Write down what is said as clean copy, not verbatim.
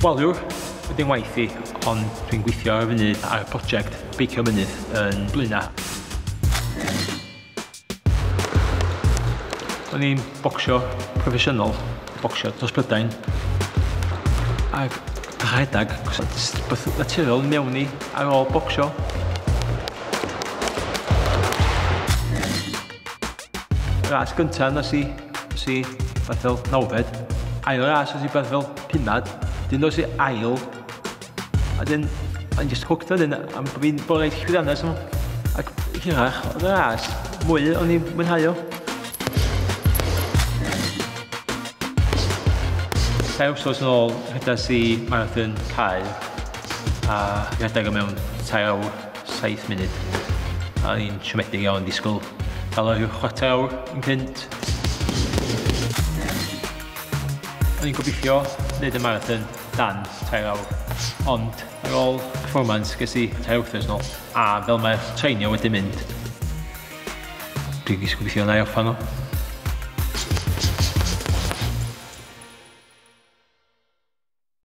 Waliwr ydy'n waith i, ond dwi'n gweithio ar y funud ar y prosiect beicio mynydd yn Blaenau. O'n i'n bocsio proffesiynol, bocsio dros Prydain, ac rhedeg, cos beth naturiol mewn i ar ôl bocsio. Ras gyntaf nes i, nes i beth fel nawfed. Ail ras nes i beth fel pumed. Dyn dos i ail. A dyn, o'n just hooked wedyn, am bod fi'n bod reit llwyddiannus yma. Ac hirach oedd y ras, mwy o'n i'n mwynhau o. Tair wsos yn ôl, rhedas i marathon Caer a rhedeg o mewn 3 awr 7 munud. A o'n i'n siomedig iawn disgwyl cael o rhyw chwarter awr yn cynt. O'n i'n gobeithio wneud y marathon dan 3 awr, ond ar ôl performance ges i 3 wythnos nôl, a fel mae'r treinio wedi mynd, dwi'n gobeithio na i orffan o.